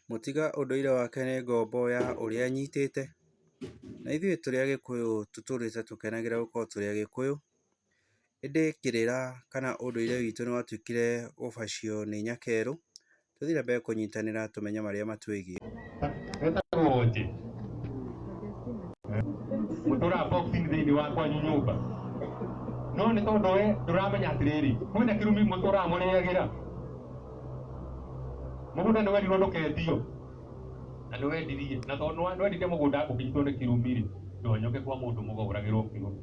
Mũtiga ũndũire wake nĩ ngombo ya ũrĩa anyitĩte, na ithuĩ tũrĩ Agĩkũyũ tũtũrĩte tũkenagĩra gũkorwo tũrĩ Agĩkũyũ, ĩndĩ kĩrĩra kana ũndũire witũ nĩ watuĩkire gũbacio nĩ nyakerũ, tũthiĩ na mbere kũnyitanĩra tũmenye marĩa matwĩgiĩ. Wetagwo Wonje. Mũtũraga boxing thĩinĩ wa kwanyu nyũmba. No nĩ tondũ we ndũramenya atĩrĩrĩ, kwĩna kĩrumi mũtũraga mũrĩagĩra. Mũgũnda nĩ werirwo ndũkendio na nĩ wendirie na tondũ nĩ wendirie mũgũnda ũkĩnyitwo nĩ kĩrumi rĩ, ndũhonyoke kwa mũndũ mũgo ũragĩrwo kĩrumi.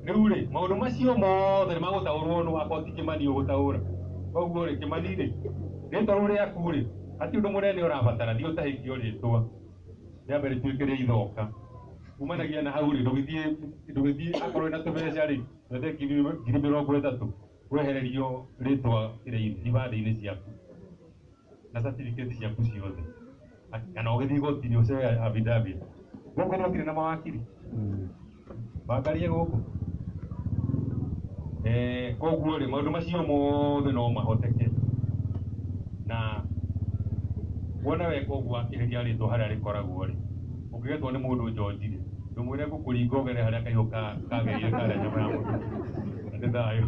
Rĩu rĩ, maũndũ macio mothe nĩ magũtaũrwo nũ akorwo ti Kĩmani ũgũtaũra. Koguo rĩ, Kĩmani rĩ, rĩtwa rĩu rĩaku rĩ, hatirĩ ũndũ mũnene ũrabatara, thiĩ ũtahĩkio rĩtwa rĩambe rĩtuĩke rĩa ithoka. Kumanagia na hau rĩ, ndũgĩthiĩ ndũgĩthiĩ akorwo wĩna tũbeca rĩ, wethe 30,000 wehererio rĩtwa kĩrĩa-inĩ ibandĩ-inĩ ciaku na certificate ciaku ciothe kana ũgĩthiĩ igoti-inĩ ũcoe affidavit. Gũkũ nĩ gũtirĩ na mawakiri bangarie gũkũ. Koguo rĩ maũndũ macio mothe no mahoteke na wona weka ũguo wakĩeheria rĩtwa harĩa rĩkoragwo rĩ, ũngĩgetwo nĩ mũndũ George rĩ, ndũmwĩre ngũkũringa ũgere harĩa kaihũ kagereire karĩa nyama ya mũndũ. Na nĩ thayũ.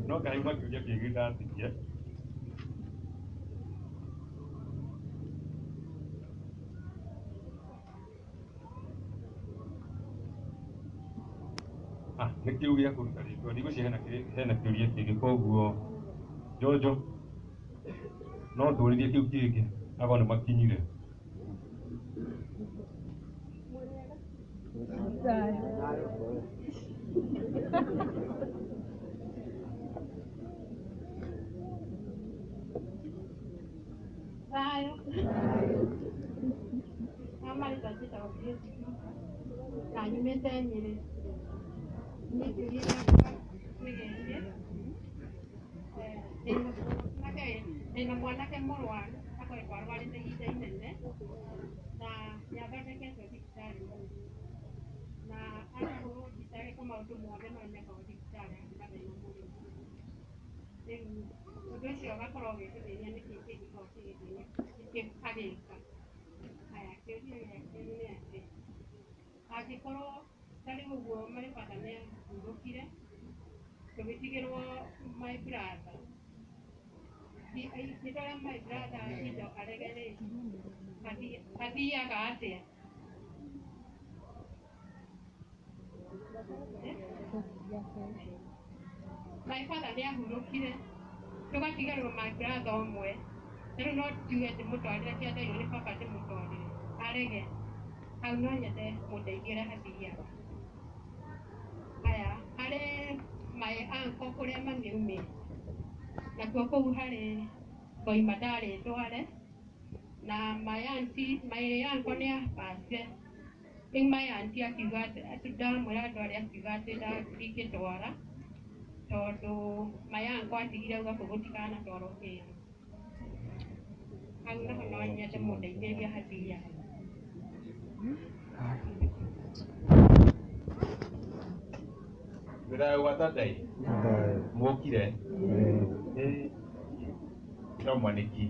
No kauma kĩũria kĩngĩ ndatigia. Ah, nĩ kĩu gĩa kũruta rĩtwa ndigwĩciria hena hena kĩũria kĩngĩ koguo Jojo no tũrĩrie kĩu kĩngĩ akorwo nĩ makinyire. Thayũ. Amarĩtwa njĩtagwo Grace na nyumĩte Nyĩrĩ. Niĩ kĩũria gĩakwa nĩ gĩkĩ, ndĩna mwanake mũrwaru akoretwo arwarĩte ihinda inene na nĩ athondeketwo thibitarĩ mũno na arahũrwo mbica agekwo maũndũ mothe marĩa mekagwo thibitarĩ agatigwo ena mũrimũ. Rĩu ũndũ ũcio ũgakorwo ũgĩtũthĩnia nĩkĩ kĩngĩkorwo kĩgĩthĩnia agĩka. Haya, kĩũria gĩa kerĩ nĩ atĩ, angĩkorwo ta rĩu ũguo my father nĩ ahurũkire, tũgĩtigĩrwo my brother, ingĩtwara my brother indo arege rĩ, hathiaga atĩa? My father nĩ ahurũkire tũgatigarwo my brother ũmwe, rĩu no njuge ndĩmũtwarĩre kĩrĩa nderirwo nĩ baba ndĩmũtwarĩre arege, hau no nyende mũndeithie ũrĩa hathiaga. Haya, harĩ my uncle kũrĩa mami aumĩte, nakuo kũu harĩ ngoima ndarĩ ndware, na my auntie, my uncle nĩ abacire. Rĩu my auntie akiuga atĩ ndamwĩra ndware akiuga atĩ ndingĩtwara tondũ my uncle atigire auga kũu gũtikanatwarwo kĩndũ. Hau naho no nyende mũndeithĩrĩrie hathiaga. Nĩ thayũ gwa Tandai mwokire no mwanĩki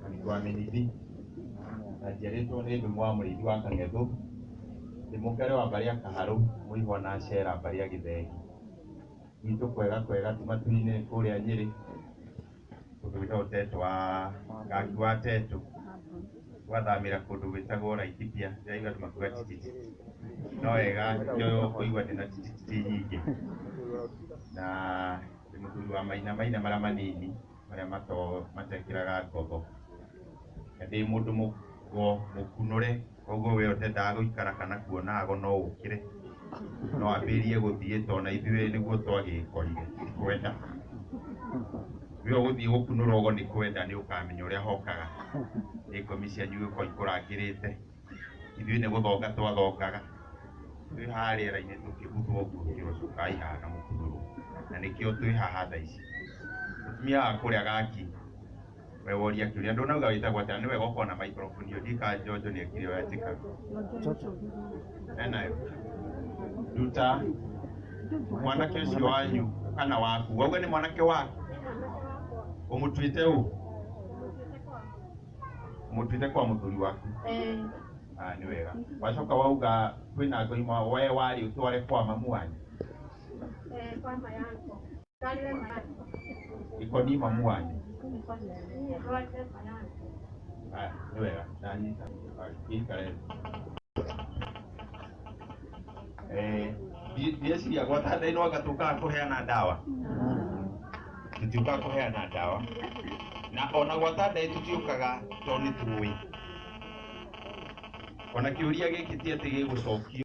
mwanĩki wa mĩnithi na njiarĩtwo nĩ Ndũmũ wa Mũrĩithi wa Kang'ethũ, ndĩ mũkere wa mbarĩ ya Kaharũ, Mũihwa na Acera mbarĩ ya Gĩthegi. Gwitũ kwega kwega ti matu-inĩ kũrĩa Nyĩrĩ, kũndũ gwĩtagwo Tetũ wa Gaki wa Tetũ, twathamĩra kũndũ gwĩtagwo Laikipia, ndĩraigua andũ makiuga tititi, no wega nĩkĩo ũkũigua ndĩna tititi nyingĩ, na ndĩ mũthuri wa maina maina marĩa manini. Marĩa matekĩraga ngotho. Na ndĩ mũndũ mũgo mũkunũre, koguo we ũtendaga gũikara kana kuona ago no ũkĩre, no ambĩrĩrie gũthiĩ tondũ na ithuĩ nĩguo twagĩkorire, ti kwenda. We ũgũthiĩ gũkunũra ũgo nĩ kwenda nĩ ũkamenya ũrĩa hokaga, nĩ ngomi cianyu igũkorwo ikũrangĩrĩte, ithuĩ nĩ gũthonga twathongaga, twĩ haha rĩera-inĩ tũkĩbuthwo ũguo ngĩrwo cokai haha na mũkunũrwo, na nĩkĩo twĩ haha thaa ici. Mũtumia wa kũrĩa Gaki, we woria kĩũria, ndũnauga wĩtagwo atĩa, nĩ wega ũkorwo na microphone ĩyo, ndiũĩ kana Njonjo nĩ ekire ũrĩa njĩkaga. Enayo? Nduta mwanake ũcio wanyu kana waku, wauga nĩ mwanake waku, ũmũtuĩte ũ? Mũtuĩte kwa mũthuri waku? Eh. Ah, nĩ wega. Wacoka wauga kwĩna ngoima we warĩ ũtware kwa mamu wanyu? Eh, kwa mayango. Ndwarire mayango. Ikoni mamu wanyu. Niĩ ndwarire mayango. Ah, nĩ wega, ndanyita. Ah, gĩikare. Eh, ndieciria gwata ndainwo anga tũkaga kũheana ndawa, tũtiũkaga kũheana ndawa, na ona gwata ndaĩ tũtiũkaga tondũ nĩ tũĩ ona kĩũria gĩkĩ ti atĩ gĩgũcokio.